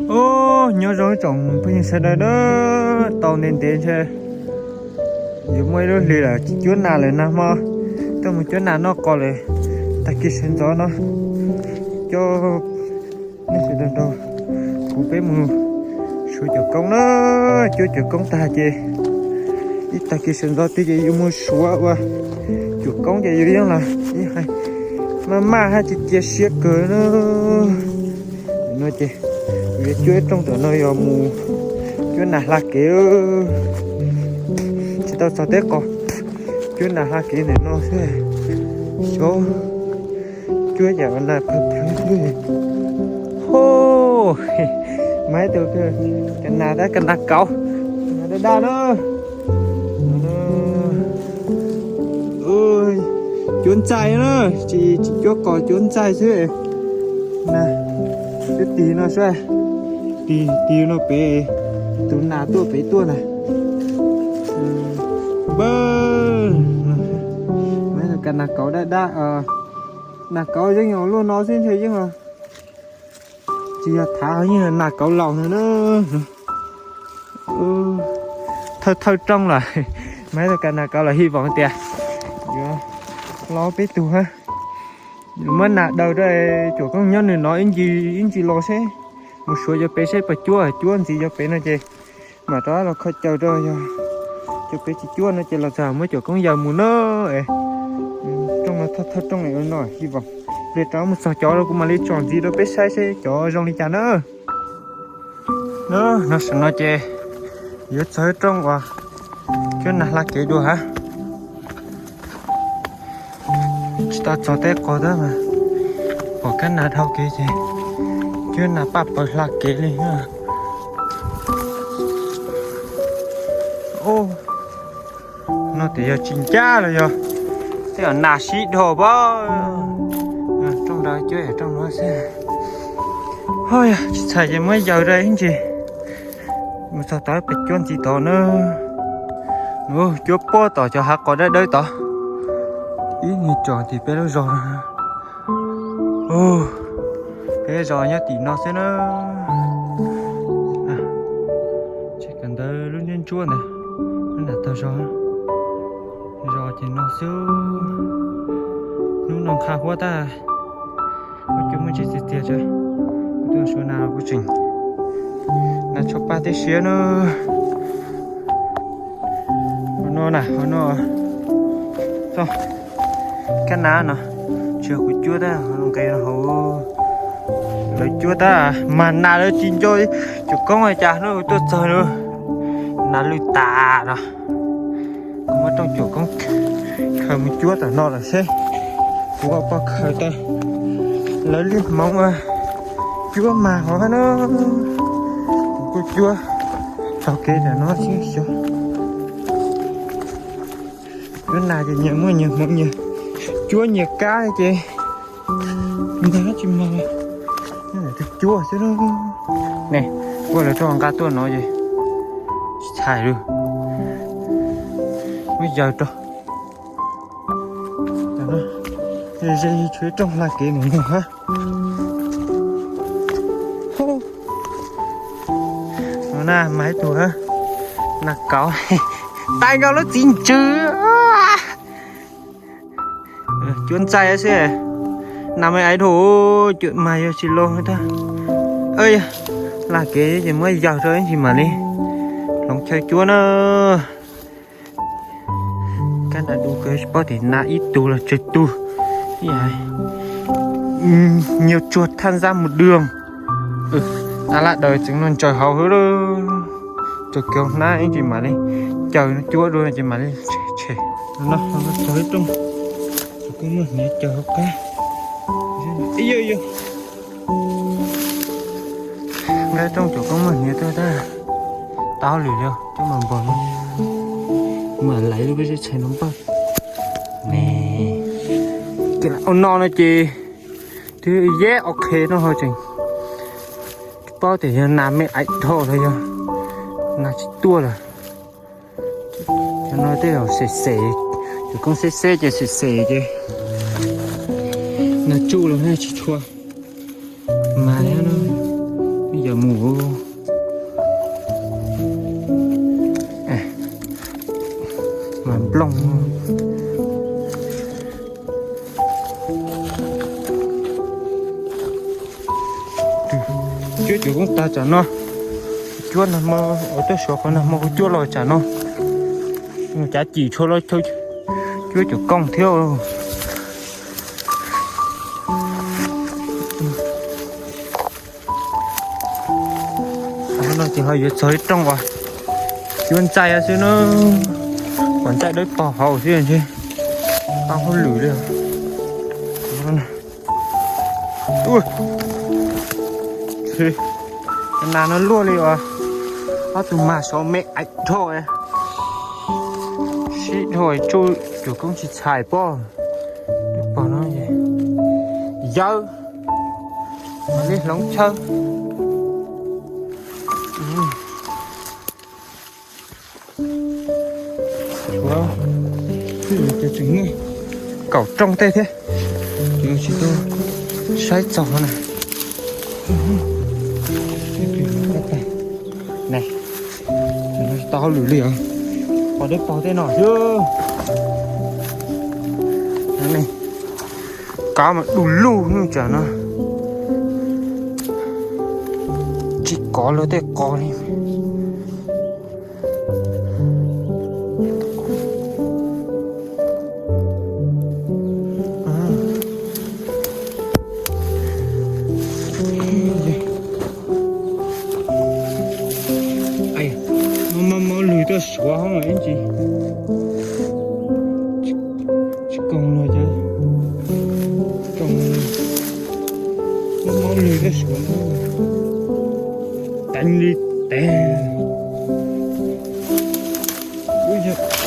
Ub, nyob zoo ib tsoom phooj ywg sawv daws na, tau ntev ntev ntshe yuav muaj ib lub hlis lawm tsis cuab nas lawm nag hmo, tuaj mus cuab nas noj qos lawm. Tag kis sawv ntxov no coj nej sawv daws nrog kuv peb mus suav cuam koob na, cuab cuam koob tag ces ib tag kis sawv ntxov twg ces yuav mus suav ua cuam koob ces yuav yeej los ib hais maj maj hab cia cia siab kawg na. No ces yuav cuab ib rooj tom no yog mus cuab nas hla kev, tsis tau txog teb qos, cuab nas hla kev ntawm no xwb. Xyov cuab yam nas phawv phawv xwb. Ho, mas ib tug ka nas tab ka nas kauv, nas daj daj na. Cuab ntxaij na, tsis tsis cuab qos cuab ntxaij xwb. Na, twb tig no sab, tig tig no pem, tus nas tuaj pem tuaj na. Npawg, mas ka nas kauv daj daj, nas kauv yeej yog luaj no xwb ntshe yeej tsis yog thav, yeej nas kauv laus no na. Thawj thawj rooj lawm, mas ka nas kauv lawm hy vọng tias yuav los peb tug hab. Muab nas daws rau cuam koob nyob nws no ib ntsis ib ntsis los seb, mus suav cov pem seb puas cuab, cuab ntxiv cov pem no ces mam rov los kho caw rau, yog cov pem tsis cuab no ces los txog muab cuam koob yaws mus na. Rooj no thawj thawj rooj no hy vọng pliag rov mus txog cov rau kuv mam li tsom ntxiv rau peb saib seb cov zoo li cas na. No saum no ces yuav txog ib rooj uas cuab nas hla kev dua hab. Tsis tau txog teb qos tab mas pom kab nas dhau kev ces cuab nas paj paws hla kev li. No tias yog tsis ncaj los yog tej nas sib dhos pab. Rooj ntawd cuab yam rooj no xwb. Ho yog tsis txhais ces muab yaws rau ib ntsis mus txog tod pem cuab ntxiv tod na. Cuab pob tom cov hav qos dawb dawb tod. Ib nyuag tsom tim peb lub zos no. Peb zos nyob tim no xwb na. Tsev kawm ntawv lub niag ntsuab ntawd, lub nram tog zos. Zos ces no xwb. Hnub no nqha huab tag, kuv coj muaj ntsis txias txias tso, kuv tuaj suav nas kuv tseem nas tshuav paj tib siab na. Hauv no na, hauv no, kab nas no, tsis yog kuv cuab tab, nqes hauv lawv cuab tab mas nas lawv tsis nco cuam koob cas hnub kuv tuaj txog na, nas lwj tas no. Kuv muab rooj cuam koob khaws mus cuab tom no lawm seb, kuv ua pov khaws tau lawv lub hmoov cuab mas hov na. Kuv kuj cuab taug kev tam no xwb xyov. Cuab nas ces nyias muaj nyias hmoov, nyias cuab nyias kab ces nyias tsis mog, tus cuab xwb. Ne, ua lawv rau nqa tuaj no ces tsis txhais li. Muab yaws rau. Ze tshuav rooj hla kev mus no hab. No na, mas ib tug nas kauv, tais nkaus lub txiv ntsws. Cuab ntxaij xwb, nas me aiv dhau, cuab mas yog tsis los tag. Hla kev ces muab yaws rau ib ntsis mam li hloov chaw cuab na. Kab nas du kawg tsis paub tias nas ib tug los tsawg tug. Nhiều chuột tham gia một đường. Ab lab daws tseem no ntsaws hauv hwb, tsaws kiag hnab ib ntsis mam li caws cuab dua ces mam li tshem. No txog ib rooj, kuv muaj hniav caws hauv qab. Nqa rooj cuam koob muaj hniav tuaj tab, tau lwm li coj mas npog no, mam laiv lub peb zeb tshais no npawg. Ua no no ces twb yeb ok no ho tseem tsis paub tias yog nas me aiv dhau los yog nas tsis tuaj lawm. Cov no tej zaum xem xem, cuam koob xeb xeb ces xem xem ces nas tsuj los tsis tshua mas li no. Mus mas nplooj. Cuab cuam koob tag tsam no. Cuab nag hmo, ua tuaj suav qhov nag hmo kuv cuab los tsam no. Cav cim tshua los cuab cuam koob thiab. No ces ho yuav txog ib rooj uas cuab ntxaij xwb na, kom ntxaij dawb paug hauv xwb ntshe tau hauj lwm li. Nas no luaj li os, ob tug mag sov me aim dhau, sib dhau tsuj cuam koob tsis txhais pob. Dawb paug no yawg, mam li hloov chaw. Tseem muaj kaum rooj tej thiab, tsis tau saib txog na. Tau hauj lwm li os, qhov dawb paug tej no xwb. Kav mas du lug tsam no, tsis kov luag tej qos li. Mob mob lwg tuaj suav hoob ib ntsis. Tsis koom luag cov, mob mob lwg tuaj suav, teev li teev.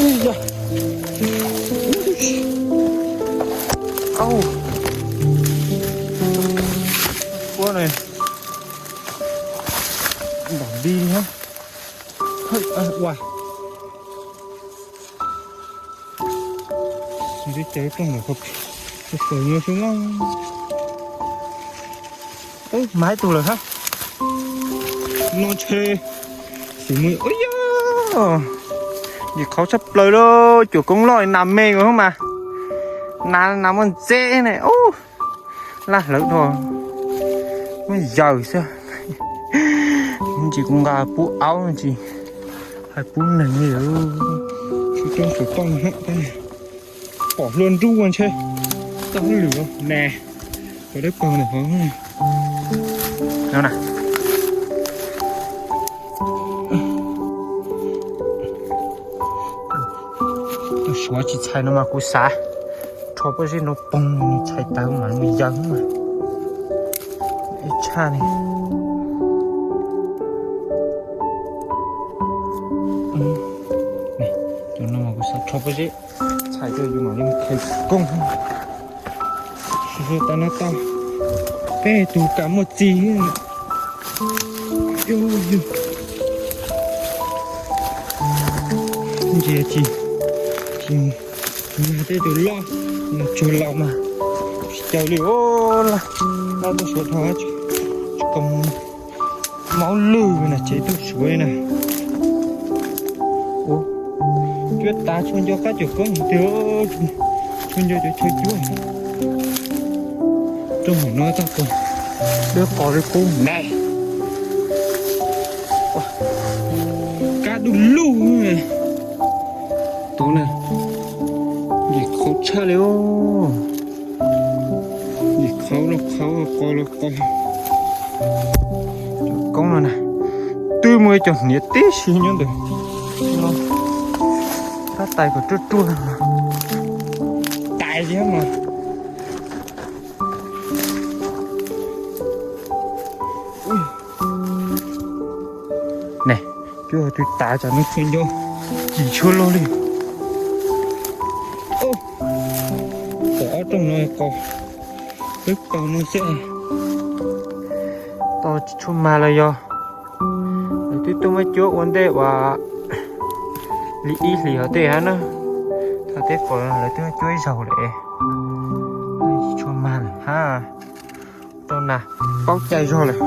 Ub, au, ua ntam nti li. Ua, twb cov rooj lawm, kaws nyo xwb na. Mas ib tug lawm hab. No ntshe xim mus, ua yog, yim qhauv tshaj plaws li, cuam koob loj nas me mas, nas nas muaj ntxeb ne, ub, laj hlawv dhau, muab yaws xwb. Ntsis kuv nqa pub aub ntsis, hais pub neeg li, tsis tau tsuas tau hab, pom hlua nruj ua ntshe tau hauj lwm ne. Cov dawb paug ntawm hov no na. Suav tsis txhais no mas kuv xav rho pob zeb no poog, nws txhais tawv mas mus yaws mas ib tshaj li. Cov no mas kuv xav rho pob zeb txhais rau yus mam li khaws koob. Tau no tau peb tug kam muaj txi. Ntsia tsis, tsis mag tej tus loj, mag tsuag laus mas tsis caw li. Laj tuaj suav dhau, tsis koom, maub lwg na, tsev tuaj suav na. Cuab tas tshuaj nco qab cuam koob tiag, tshuaj nco cov chaw cuab. Rooj hauv no tag pom dawb paug li qub ne. Kab du lug. Tus na, yim qhauv tshaj li os. Yim qhauv los qhauv, qos los qos. Cov koob no na, twb muaj ib co hniav tib si nyob ntawm no, tab tais kom ruaj ruaj. Tais li mas. Ne, cuab twb tas tsam no tshuaj nco, cim tshuaj loj li. Pom ob rooj no qos, twb paug no xwb. Tau tsis tshuaj mag los yog lawv twb tuaj muab cuab ua ntej uas li ib hlis hov tej hab na. Thaum tej qos lawv twb muab cuab ib zaug lawm, tsis tshuaj mag lawm hab. Rau nas paub cai zog lawm.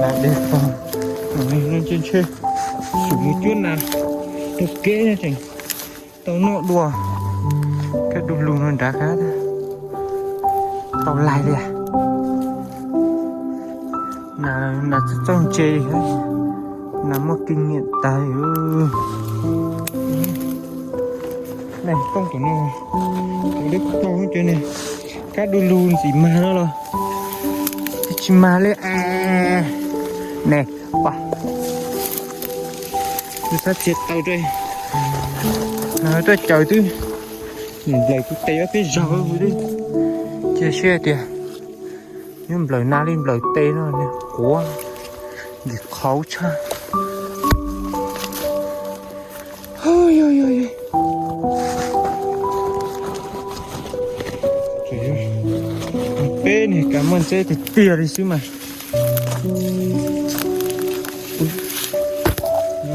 Dej pog, no ntshe ntshe, mus cuab nas, tau kev tseem tau noj dua. Kab du lug no nrad qab, tau laig li. Nas txawj txawj ntse, nas muaj kinh nghiệm tas. Neeg tooj tom no, tom deb paug ces ne, kab du lug ntxim mag no los tsis mag li. Ne, pa, kuv xav txiav taws rau, no tuaj caws twb, nplaws kuv tes ob peb zaug kuv twb cia siab tias nws nplaws nas li nplaws tes no, nws quav ntxim qhauv tshaj. Peb niag kav muaj ntxeb tiag tiag li xwb mas.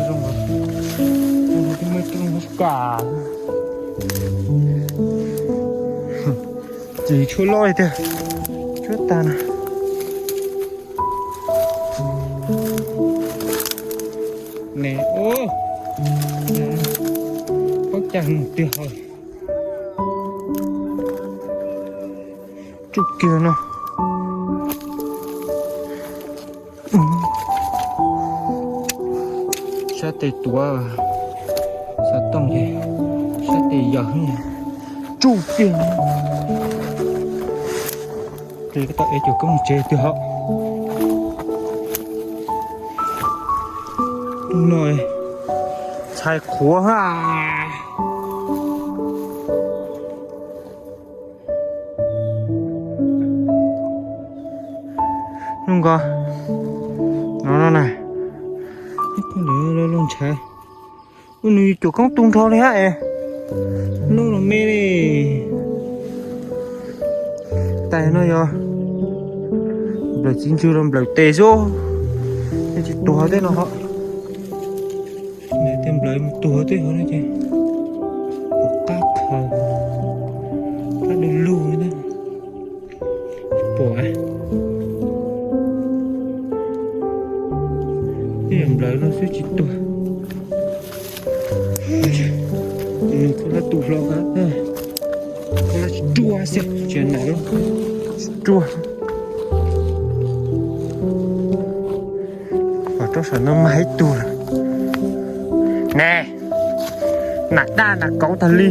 Zoo, zoo, zoo, zoo, zoo, zoo, ces tshuaj loj tiag, tshuaj tag na. Ne, pob cas tiag hos. Tsuj kiag no. Sab tes tuav, xov tooj ces sab tes yawg. Tsuj kiag. Ces koj tau ev cuam koob tsev twg hos. Tus no txhais qhuav ha. Hnub ko no no na, ib pheej lawv lub ntshav, ua nws cuam koob tu nrho li hab es, lub los me li. Tais no yog nplaws txiv ntsws los nplaws tes xwb, tej tsis tuag tej no hos. Tej nplaws mus tuag tej hov no ces pom qab khaws, qab du lug na. Pom tej nplaws no xwb tsis tuag. Nws koj lab tu hlo, koj lab tsis ruaj xwb, tsis nam loj, tsis ruaj. Pom rau saum no mas ib tug lawm ne, nas daj nas kauv tag li.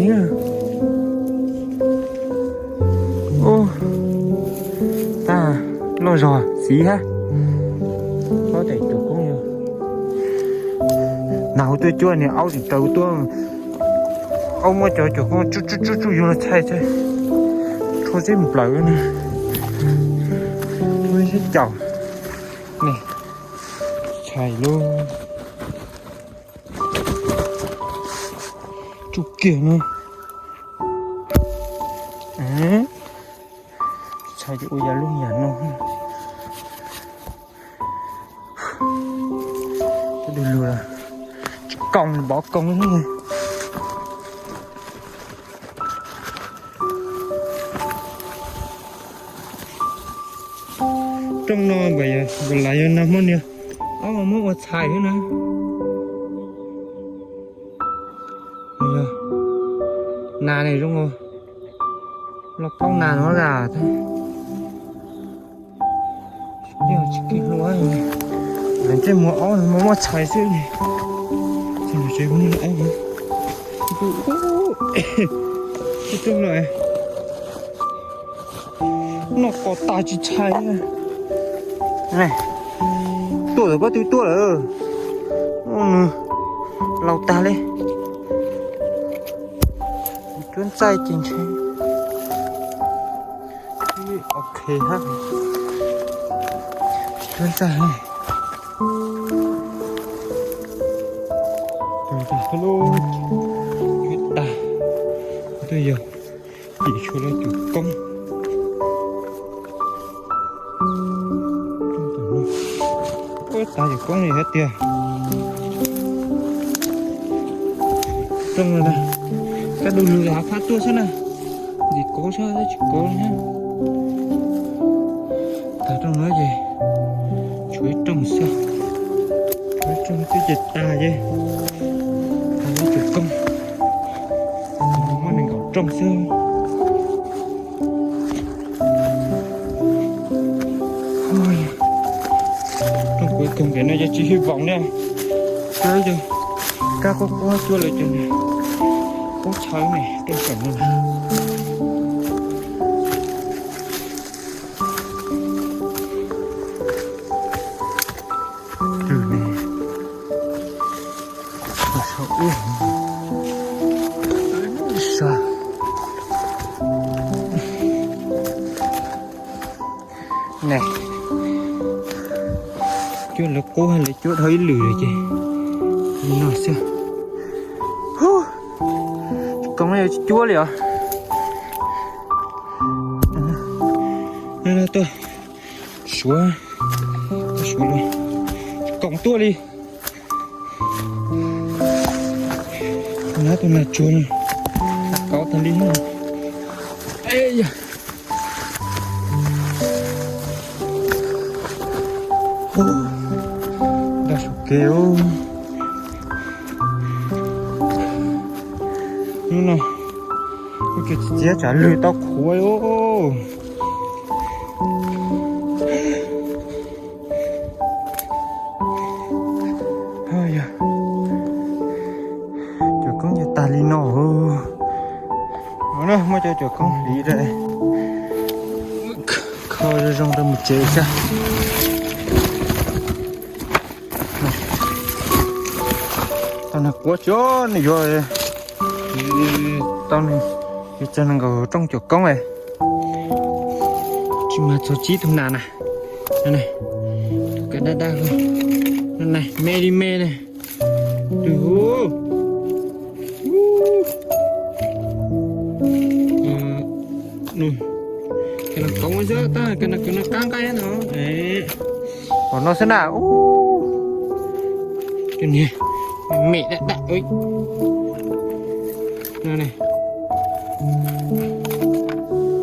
Tab loj zog xiv hab, ob daim cuam koob yog nas hu tuaj cuab niag aub tsis taw tuaj, aub muab cov cuam koob tsuj tsuj tsuj yug los txhais txhais, rho zeb nplawm na, muab zeb caum ne, txhais lub tsuj kiag no. Txhais ces ua yam lub yam no. Cov dug lug tsis koom npov koom li. Rooj no npam yog npam lav yog nas hmo niag aub muab ua txhais xwb na. Nas ne zoo, los paub nas no las. Tsis kig hlua, ntsej muag aub no muab txhais xwb li. Tsis muaj aub, tsis rooj no. Noj qos tas tsis txhais. Tuaj lawm, pob tw tuaj lawm. Nws laus tag li. Cuab ntxaij ces ntshe ok hab. Cuab ntxaij. Tag, tag, tag. Twb yog tim tshuav lawv cuam koob. Ua tas cuam koob li hab tiag. Rooj no, kab du lug hav phab tuaj xwb na. Ntxim kauv sab tsis kauv li hab. Tag rooj no ces tshuav ib rooj Ces tag ces tag lub cuab koob, muaj nees nkaum rooj xwb. Rooj kuv koog pem no ces tsis hy vọng ne. Cuab yog kab quaj quaj cuab lawm ces qub txhawv ne rooj saum no. Twg ne? Saum ub. Sa. Ne, cuab lawv qub lawv cuab dhau ib lwm lawm ces li no xwb. Hub, koob yuav tsis cuab li os. Tuaj suav, tuaj suav los koom tuaj li. Nab tus nas tsuag no, kauv tag li. E yog ntag saum kev. Hnub no kuj tsis txiav tsam lwg tau qhuav. Yog cuab koob ces tag li no. Muaj cov cuab koob hliv, kho zoo zoo rau mus tsev xwb. Tau nws quav tsuav nws yuav tau nws, yuav txog nees nkaum rooj cuab koob. Tsis mag txog tsib tug nas na. Tus kav daj daj, me li me na. Tus hu, kag no koov xwb, tab kag no kag no qab nqaij no. Pom no xwb na. Tus niag me daj daj.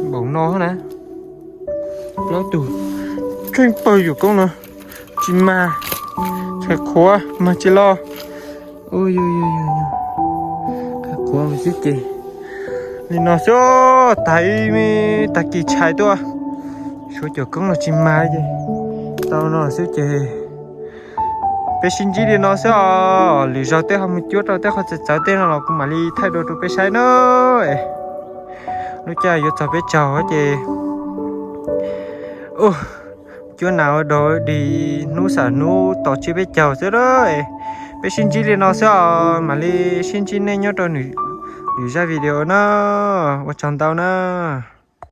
Npaum no na. Plaub tug kheej pawg cuab koob no tsis mag, tshais qhuav mag tsis los. Ua, qhuav xwb ces li no xwb, tag ib me tag kis tshais tuaj, suav cuab koob los tsis mag ces tau no xwb ces peb sib ntsib li no xwb os. Lwm zaug tej ho mus cuab rau tej qhov txawv txawv tej no los kuv mam li thaij dua rau peb saib na. Lub caij yuav txog peb caug ces cuab nas ua dog dig hnub xam hnub tos tsiab peb caug xwb na. Peb sib ntsib li no xwb os, mam li sib ntsib nej nyob rau lwm zaj video na. Ua tsaug ntau na.